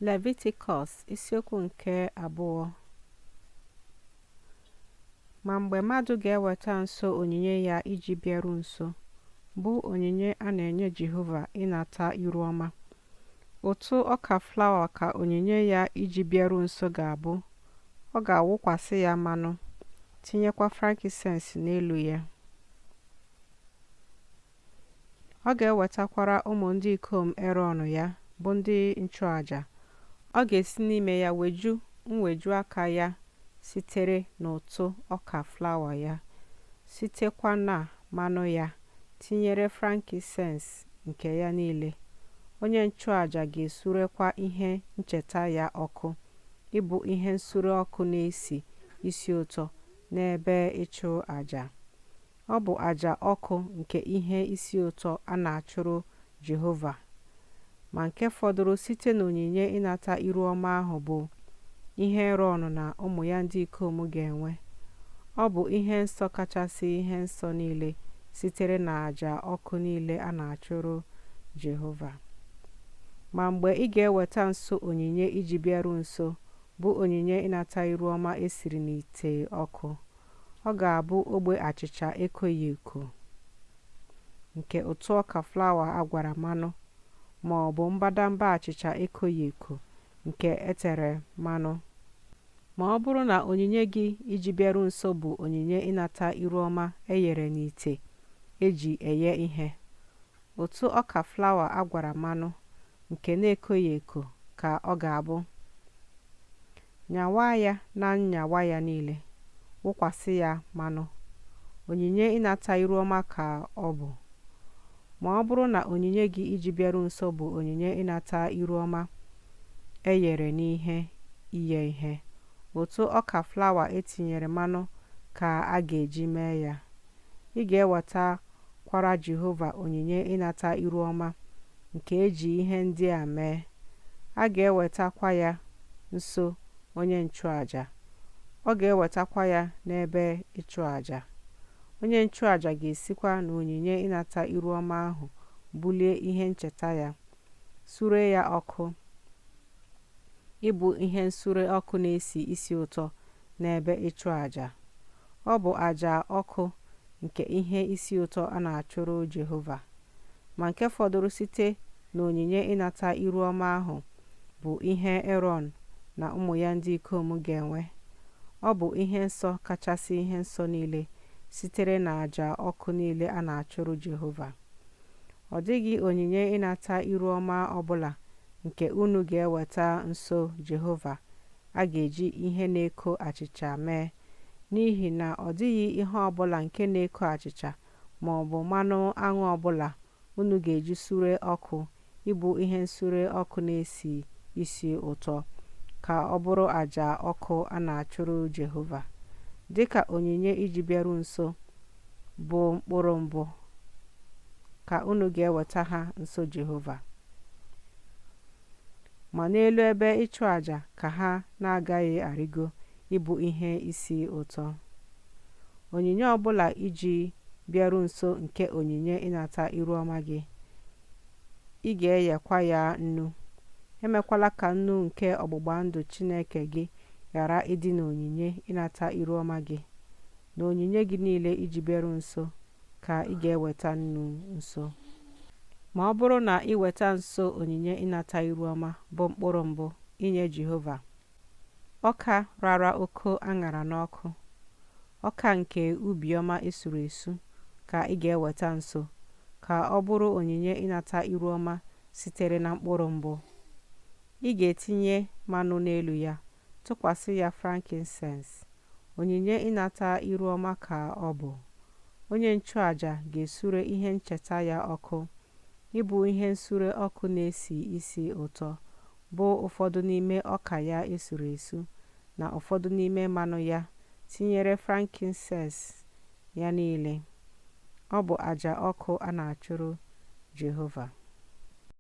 Levitikọs isiokwu nke abụọ. Ma mgbe mmadụ ga-eweta nso onyinye ya iji bịaru nso, bụ onyinye a na-enye Jehova ịnata iru ọma, ụtụ ọka flawa ka onyinye ya iji bịaru nso ga-abụ, ọ ga-awụkwasị ya mmanụ, tinyekwa frankincense n'elu ya. Ọ ga-ewetakwara ụmụ ndị ikom Erọn ya, bụ ndị nchụaja. Ọ ga-esi n'ime ya weju nweju aka ya sitere n'ụtụ ọka flawa ya, sitekwa na mmanụ ya, tinyere frankincense nke ya niile. Onye nchụaja ga-esurekwa ihe ncheta ya ọkụ ịbụ ihe nsure ọkụ na-esi isi ụtọ n'ebe ịchụ aja. Ọ bụ aja ọkụ nke ihe isi ụtọ a na-achụrụ Jehova. Ma nke fọdụrụ site n'onyinye ịnata iru ọma ahụ bụ ihe Erọn na ụmụ ya ndị ikom ga-enwe. Ọ bụ ihe nsọ kachasị ihe nsọ niile sitere n'aja ọkụ niile a na-achụrụ Jehova. Ma mgbe ị ga-eweta nso onyinye iji bịaru nso, bụ onyinye ịnata iru ọma e siri n'ite ọkụ, ọ ga-abụ ogbe achịcha ekoghị eko nke ụtụ ọka flawa a gwara mmanụ, ma ọ bụ mbadamba achịcha ekoghị eko nke e tere mmanụ. Ma ọ bụrụ na onyinye gị iji bịaru nso bụ onyinye ịnata iru ọma e ghere n'ite e ji eghe ihe, ụtụ ọka flawa a gwara mmanụ nke na-ekoghị eko ka ọ ga-abụ. Nyawaa ya na nyawa ya niile, wụkwasị ya mmanụ. Onyinye ịnata iru ọma ka ọ bụ. Ma ọ bụrụ na onyinye gị iji bịaru nso bụ onyinye ịnata iru ọma e ghere n'ihe ighe ihe, ụtụ ọka flawa e tinyere mmanụ ka a ga-eji mee ya. Ị ga-ewetakwara Jehova onyinye ịnata iru ọma nke e ji ihe ndị a mee. A ga-ewetakwa ya nso onye nchụaja. Ọ ga-ewetakwa ya n'ebe ịchụ aja. Onye nchụaja ga-esikwa n'onyinye ịnata iru ọma ahụ bulie ihe ncheta ya, suree ya ọkụ ịbụ ihe nsure ọkụ na-esi isi ụtọ n'ebe ịchụ aja. Ọ bụ aja ọkụ nke ihe isi ụtọ a na-achụrụ Jehova. Ma nke fọdụrụ site n'onyinye ịnata iru ọma ahụ bụ ihe Erọn na ụmụ ya ndị ikom ga-enwe. Ọ bụ ihe nsọ kachasị ihe nsọ niile sitere n'aja ọkụ niile a na-achụrụ Jehova. Ọ dịghị onyinye ịnata iru ọma ọbụla nke unu ga-eweta nso Jehova a ga-eji ihe na-eko achịcha mee, n'ihi na ọ dịghị ihe ọbụla nke na-eko achịcha ma ọ bụ mmanụ aṅụ ọbụla unu ga-eji sure ọkụ ịbụ ihe nsure ọkụ na-esi isi ụtọ ka ọ bụrụ aja ọkụ a na-achụrụ Jehova, dịka onyinye iji bịaru nso bụ mkpụrụ mbụ ka unu ga-eweta ha nso Jehova. Ma n'elu ebe ịchụ aja ka ha na-agaghị arịgo ịbụ ihe isi ụtọ. Onyinye ọbụla iji bịaru nso nke onyinye ịnata iru ọma gị, ị ga-enyekwa ya nnu. Emekwala ka nnu nke ọgbụgba ndụ Chineke gị ghara ịdị n'onyinye ịnata iru ọma gị. N'onyinye gị niile iji bịaru nso ka ị ga-eweta nnu nso. Ma ọ bụrụ na ị weta nso onyinye ịnata iru ọma bụ mkpụrụ mbụ inye Jehova, ọka rara oko a ṅara n'ọkụ, ọka nke ubi ọma esuru esu ka ị ga-eweta nso, ka ọ bụrụ onyinye ịnata iru ọma sitere na mkpụrụ mbụ. Ị ga-etinye mmanụ n'elu ya, tụkwasị ya frankincense. Onyinye ịnata iru ọma ka ọ bụ. Onye nchụaja ga-esure ihe ncheta ya ọkụ ịbụ ihe nsure ọkụ na-esi isi ụtọ, bụ ụfọdụ n'ime ọka ya esuru esu na ụfọdụ n'ime mmanụ ya, tinyere frankincense ya niile. Ọ bụ aja ọkụ a na-achụrụ Jehova.